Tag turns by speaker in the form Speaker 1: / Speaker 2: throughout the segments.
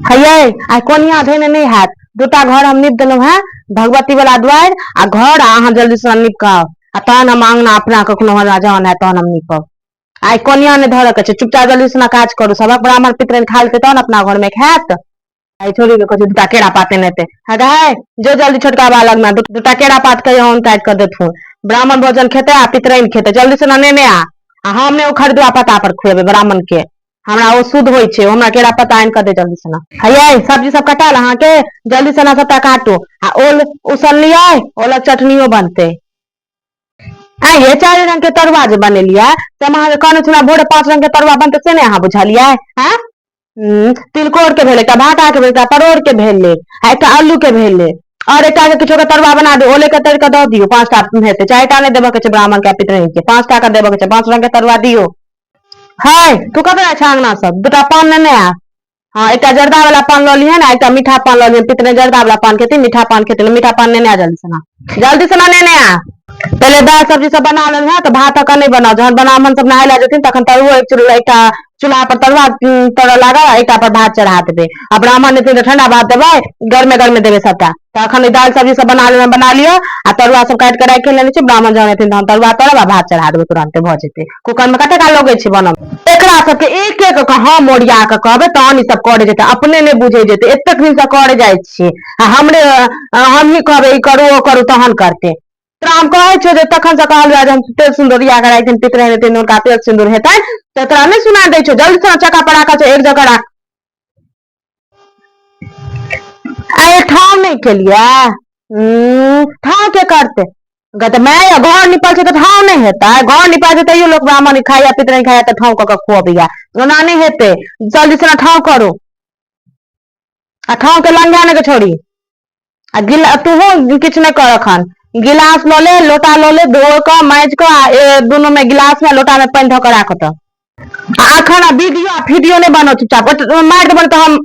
Speaker 1: हैयै, आइ कोनिया धोने नहि हैत। दूटा घर हम नीप देलहुँ हेँ, भगवती वाला द्वारि आ घर, आ अहाँ जल्दी सँ नीप कऽ आउ आ तहन हम अङ्गना अपना कखनो हमरा जहन हैत तहन हम नीपब। आइ कोनिया नहि धरऽ के छै, चुपचाप जल्दी सँ काज करू। सबक ब्राह्मण पितरनि खा लेतै तहन अपना घरमे खायत। आइ छोड़ी के कहै छै दूटा केरा पात एने हेतै। हे गै, जो जल्दी छोटका बा लगमे दूटा केरा पात कहियो काटि कऽ देथुन। ब्राह्मण भोजन खेतै आ पितरनि खेतै, जल्दी सँ नेने आ। आ हम ने ओ खरीदुआ पत्ता पर खुएबै ब्राह्मण के, हमरा ओ शुद्ध होइ छै। हमरा केरा पत्ता आनि कऽ दे जल्दी सना। हैयै, सब्जी सब कटायल अहाँके? जल्दी सना सबटा काटू। आ ओल उसनलियै? ओलक चटनियो बनतै। आ ये चारि रंग के तरुआ जे बनेलियै से हम अहाँके कहने छलहुँ भोरे 5 रंग के तरुआ बनतै, से नहि अहाँ बुझलियै? आँय, तिलकोर के भेलै, एकटा भाटा के भेलै, एकटा परोड़ के भेलै आ एकटा आलू के भेलै और एकटा के किछो के तरुआ बना दियौ। ओले के तरि कऽ दऽ दियौ, 5टा हेतै। 4टा नहि देबऽ के छै ब्राह्मण के आ पितरैन के, 5टा के देबऽ के छै। 5 रंग के तरुआ दियौ। है, तू कतऽ जाइ छह अंगना सब? दूटा पान नेने आ। हँ, एकटा जर्दा वाला पान लऽ लिहन आ एकटा मीठा पान लऽ लिहन। पितने जर्दा वाला पान खेथिन, मीठा पान खेथिन। मीठा पान नेने आ जल्दी से ना, जल्दी से ना नेने आ। पहिले दालि सब्जी सब बना लेलहुँ तऽ भात अखन नहि बनाउ। जहन ब्राह्मण सब नहाय लए जेथिन तखन तरुओ एक चूल्हा, एकटा चूल्हा पर तरुआ तरऽ लागल आ एकटा पर भात चढ़ा देबै। आ ब्राह्मण एथिन तऽ ठंडा भात देबै, गरमे गरमे देबै सबटा। तऽ अखन ई दालि सब्जी सब बना लेलहुँ, बना लिअ आ तरुआ सब काटि कऽ राखि लेने छी। ब्राह्मण जहन एथिन तहन तरुआ तरब आ भात चढ़ा देबै, तुरन्ते भऽ जेतै। कुकर मे कते काल लगै छै बनब? एकरा सबके एक एक कऽ हम ओरिया कऽ कहबै तहन ई सब करे जेतै, अपने नहि बुझै जेतै। एतेक दिन से करे जाइ छियै आ हमरे हमही कहबै ई करू ओ करू तहन करतै। तोरा हम कहै छियौ जे तखन से कहल जाय जे हम तेल सिन्दूर ओरिया कऽ राखि पितराइन हेतै, हुनका तेल सिन्दूर हेतनि, तऽ तोरा नहि सुना दै छौ। जल्दी से चक्का पर राखल छै, एक जगह राख। आइ ठाव नहि केलियै? ठाव के करतै ग? तऽ माय, घर निपल छै तऽ ठाव नहि हेतै? घर निपल छै तैयो लोक ब्राह्मण खाइया पितराइन खाइया तऽ ठाव कऽ कऽ खुअबैया। ओना नहि हेतै, जल्दी से ठाव करू आ ठाव के लंघा नहि के छोड़ी। आ गिला तूहो किछु नहि कर एखन। गिलास लऽ ले, लोटा लऽ ले, धो कऽ माजि कऽ आ दुनू मे गिलास मे लोटा मे पानि धऽ कऽ राख ओतऽ। आ एखन आ वीडियो आ फीडियो नहि बनो, चुपचाप मारि देबनि तऽ हम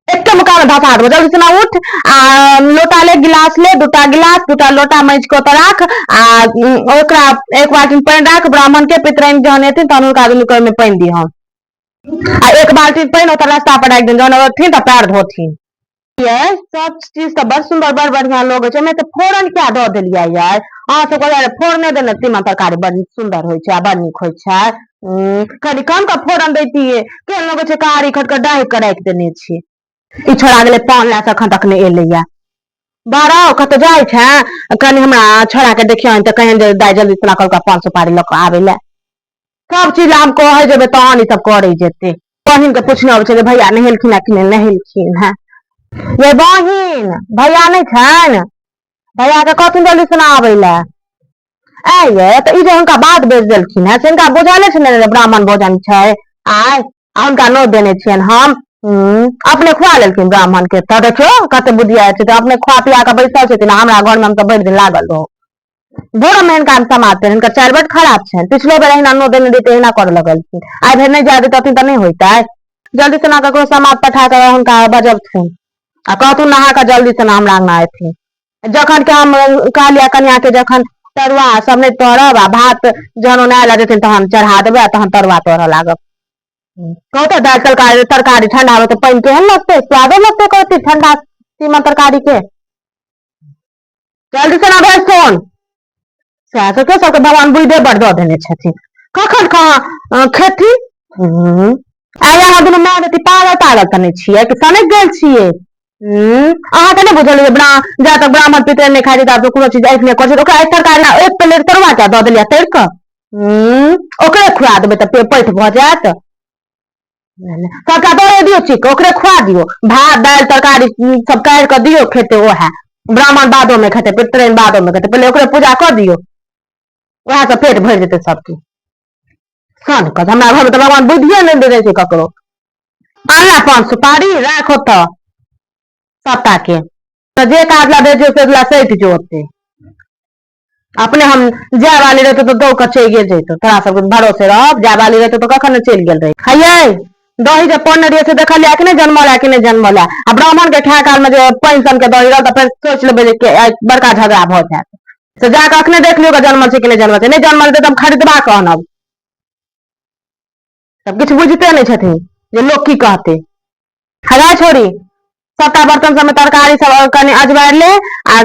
Speaker 1: एके मुकामे धसा देबो। जल्दी से उठ आ लोटा ले, गिलास ले, दूटा गिलास दूटा लोटा माजि कऽ ओतऽ राख आ ओकरा एक बाल्टीन पानि राख। ब्राह्मण के पितराइन जहन एथिन तहन हुनका दुनू के ओहिमे पानि दिहन आ एक बाल्टीन पानि ओतऽ रास्ता पर राखि देन, जहन अथिन तऽ पैर धोथिन। ये सब चीज तऽ बड़ सुन्दर बड़ बढ़िया लगै छै। ओहिमे तऽ फोरन किया दऽ देलियै यै? अहाँ सब कहलियै फोरने देने तीमन तरकारी बड़ सुन्दर होइ छै आ बड़ नीक होइ छै। कनि कम कऽ फोरन दैतियै, केहन लगै छै कारी खटकर डाहि कऽ राखि देने छी। ई छोड़ा गेलै पान लए कऽ, एखन तक नहि एलैया। बारह कतऽ जाइ छै? कनि हमरा छोड़ा के देखियौ तऽ कहियन जे दाइ जल्दी सना कहलकै पान सुपारी लऽ कऽ आबै लए। सब चीज हम कहै जेबै तहन ई सब करै जेतै। बहिन के पूछने अबै छै जे भैया नहेलखिन कि नहि नहेलखिन है। ये बहिन, भैया नहि छनि? भैया के कहथिन जल्दी सुना आबै लए। ऐ ये, तऽ ई जे हुनका बात बेच देलखिन है से हुनका बुझले छै ने ब्राह्मण भोजन छै आय आ हुनका नोत देने छियनि हम। अपने खुआ लेलखिन ब्राह्मण के तऽ देखियौ कते बुधिया छै, तऽ अपने खुआ पिया कऽ बैसल छथिन आ हमरा घर मे हम सब भरि दिन लागल रहू। भोरमे हिनका हम समाद देलनि, हिनकर चालि बड्ड खराब छनि। पिछलो बेर अहिना नोत देने रहियै तऽ एहिना करऽ लगलखिन। आइ भरि नहि जाय दैतथिन तऽ नहि होइतै? जल्दी सँ ककरो समाद पठा कऽ हुनका बजबथुन आ कहथुन नहा कऽ जल्दी सँ हमरा अङ्गना एथिन। जखन कि हम कहलियै कनियाके जखन तरुआ सब नहि तरब आ भात जहन ओ नहाय लए जेथिन तहन चढ़ा देबै आ तहन तरुआ तरऽ लागब। कहू तऽ दालि तरकारी तरकारी ठंडा होतै, पानि केहन लगतै, स्वादो लगतै कहती ठंडा तीमन तरकारी के? जल्दी से ना भेज फोन। सएह सबके सबके भगवान बुझे बड़ दऽ देने छथिन, कखन कहाँ खेथिन। आइ अहाँ दुनू माय बेटी पागल तागल तऽ नहि छियै कि सनकि गेल छियै? अहाँके नहि बुझल जे जा तक ब्राह्मण पितर नहि खाइ छै ता कोनो चीज आँखि नहि करै छै। ओकरा एक तरकारी एक प्लेट तरुआ किया दऽ देलियै तरि कऽ? ओकरे खुआ देबै तऽ पैठ भऽ जायत। सबटा दऽ दियौ ठीक, ओकरे खुआ दियौ। भात दालि तरकारी सब काटि कऽ दियौ, खेतै ओएह। ब्राह्मण बादोमे खेतै, पितराइन बादोमे खेतै, पहिले ओकरे पूजा कऽ दियौ, ओएह से पेट भरि जेतै सबके। सन कऽ हमरा घरमे तऽ भगवान बुद्धिए नहि देने छै ककरो। अनला पान सुपारी राख ओतऽ सबटा के, तऽ जे काज ला भेजो से ला सटि जो ओते। अपने हम जाय वाली रहते तऽ दौड़ कऽ चलि गेल जैतो, तोरा सबके भरोसे रहब। जाय वाली रहते तऽ कखन ने चलि गेल रही। हैयै, दही जे पौने रहियै से देखलियै कि नहि जनमल है कि नहि जनमल है? आ ब्राह्मण के खाय काल में जे पानि सन के दही रहल तऽ फेर सोचि लेबै जे आइ बड़का झगड़ा भऽ जायत। से जाकऽ अखने देख लियौ जनमल छै कि नहि जनमल छै। नहि जनमल तऽ हम खरीदबा कऽ आनब। सब किछु बुझिते नहि छथिन जे लोक की कहतै। हगा छोड़ी सबटा बर्तन सबमे तरकारी सब कनि अजबारि ले आ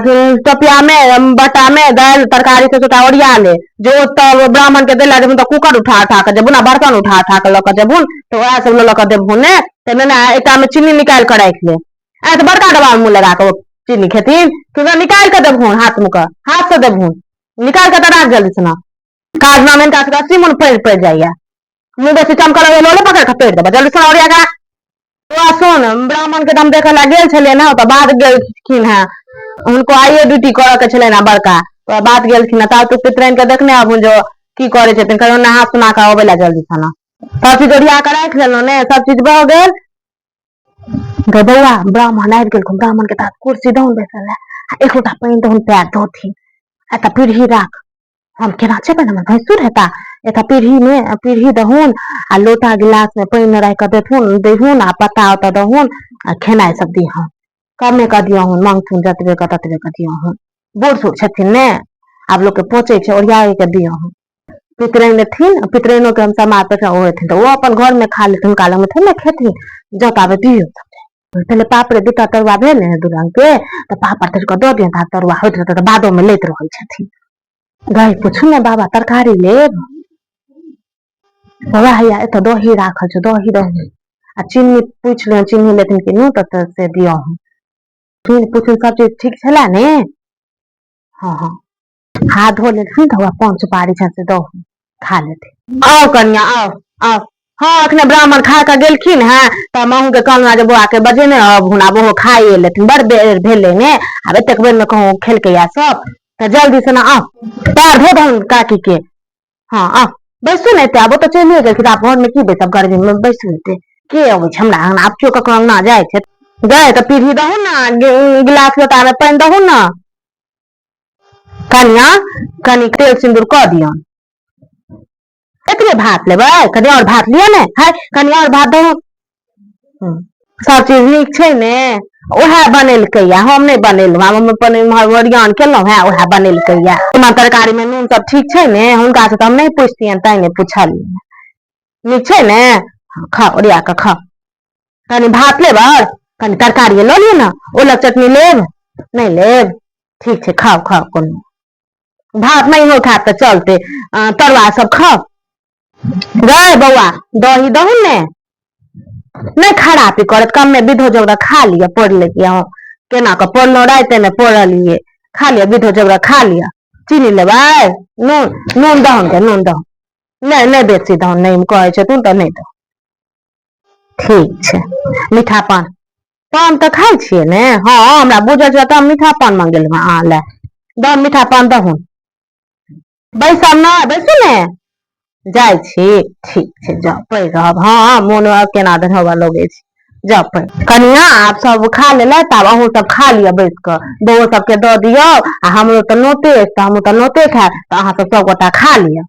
Speaker 1: टोपिया मे बट्टा मे दालि तरकारी सब सबटा ओरिया ले जो तब ब्राह्मण के देला जेबहुन तऽ कुकर उठा उठा कऽ जेबहुन आ बर्तन उठा उठा कऽ लऽ कऽ जेबहुन तऽ वएह सब लऽ लऽ कऽ देबहुन ने तऽ ने एकटा मे चीनी निकालि कऽ राखि ले आ तऽ बड़का डब्बा मे मुँह लगा कऽ चीनी खेथिन कि निकालि कऽ देबहुन हाथ मे कऽ हाथ से देबहुन निकालि कऽ तऽ राख जल्दी से ना काज नाम हिनका सबके अस्सी मन पड़ि पड़ि जाइया मुँह बेसी चमकल होइया लोले पकड़ि कऽ तोड़ि देबै जल्दी से ओरिया कऽ बौआ सुन ब्राह्मण के तऽ हम देखऽ लए गेल छलियै ने तऽ बाद गेलखिन हेँ हुनको आइए ड्यूटी करऽ के छलनि हेँ बड़का तऽ बाद गेलखिन हेँ ताबत तू पितराइन के देखने आबुन जे की करै छथिन कहियो नहा सुना कऽ अबै लए जल्दी सना सब चीज ओरिया कऽ राखि लेलहुँ ने सब चीज भऽ गेल गे बौआ ब्राह्मण आबि गेलखुन ब्राह्मण के तऽ कुर्सी दहुन बैसल लए आ एक लोटा पानि दहुन पैर धोथिन आ तऽ पीढ़ी राख हम केना जेबनि हमर भैंसुर हेता एतऽ पीढ़ीमे पीढ़ी दहुन आ लोटा गिलासमे पानि राखि कऽ देथुन देहुन आ पत्ता ओतऽ दहुन आ खेनाइ सब दिहन कमे कऽ दियहुन मांगथुन जतबे कऽ ततबे कऽ दियहुन बूढ़ सूढ़ छथिन ने आब लोकके पोचै छै ओरिया कऽ दियहुन पितराइन एथिन पितराइनोके हम समाद पठा ओ एथिन तऽ ओ अपन घरमे खा लेथिन हुनका लगमे थोड़े ने खेथिन जँ ताबे दियौ पहिले पापड़े दूटा तरुआ भेल ने दू रंग के तऽ पापड़ तरि कऽ दऽ दियौन तऽ तरुआ होइत रहतै तऽ बादोमे लैत रहै छथिन गै पूछू ने बाबा तरकारी लेब बाबा हैया एतऽ दही राखल छै दही दही आ चीनी पूछि लियौन चीनी लेथिन कि नहि तऽ से दियौ चीनी पूछू सब चीज ठीक छलै ने हँ हँ हाथ धो लेलखिन तऽ पान सुपारी छनि से दहो खा लेथिन आउ कनिया आउ आउ हँ अखने ब्राह्मण खा कऽ गेलखिन हेँ तऽ हम अहूँके कहलहुँ जे बौआके बजेने अबहुन आब ओहो खाइए लेथिन बड़ बेर भेलै ने आब एतेक बेरमे कहूँ खेलकैया सब तऽ जल्दी से ने आउ पैर धो दहुन काकीके हँ आउ बैसू ने एते आब ओ तऽ चलिए गेलखिन आब घरमे की बैसब गर्मीमे बैसू एते के अबै छै हमरा अङ्गना आब केओ ककरो अङ्गना जाइ छै गै तऽ पीढ़ी दहुन ने गिलास लोटामे पानि दहुन ने कनिया कनि तेल सिन्दूर कऽ दियौन एतबे भात लेबै कनि आओर भात लिअ ने है कनि आओर भात दहो सब चीज नीक छै ने उएह बनेलकै या हम नहि बनेलहुँ हम अपन इम्हर ओरियान केलहुँ हेँ उएह बनेलकै या हमरा तरकारीमे नून सब ठीक छै ने हुनकासँ तऽ हम नहि पुछतियनि तैँ नहि पुछलियनि नीक छै ने खाउ ओरिया कऽ खाउ कनि भात लेब आओर कनि तरकारी लऽ लिअ ने ओलक चटनी लेब नहि लेब ठीक छै खाउ खाउ कोनो भात नहि हो खायब तऽ चलते तरुआ सब खाउ गै बौआ दही दहु ने नहि खरापी करत कमे विधो जोगरा खा लिअ पढ़ि लेतियै हम केना कऽ पढ़लहुँ रातिमे पढ़लियै खा लिअ विधो जोगरा खा लिअ चीनी लेबै नून नून दहुन के नून दहुन नहि नहि बेसी दहुन नहि कहै छथुन तऽ नहि दहुन ठीक छै मीठा पान पान तऽ खाइ छियै ने हँ हमरा बुझल छै तऽ हम मीठा पान मंगेलहुँ अहाँ लए दऽ मीठा पान दहुन बैसब नहि बैसू ने जाइ छी ठीक छै जाउ पड़ि रहब हँ मोन आब केना दन होबऽ लगै छै जाउ पड़ि कनिया आब सब खा लेलथि आब अहूँ सब खा लिअ बैस कऽ बौओ सबके दऽ दियौ आ हमरो तऽ नोते अछि तऽ हमहूँ तऽ नोते खायब तऽ अहाँ सब सबगोटा खा लिअ।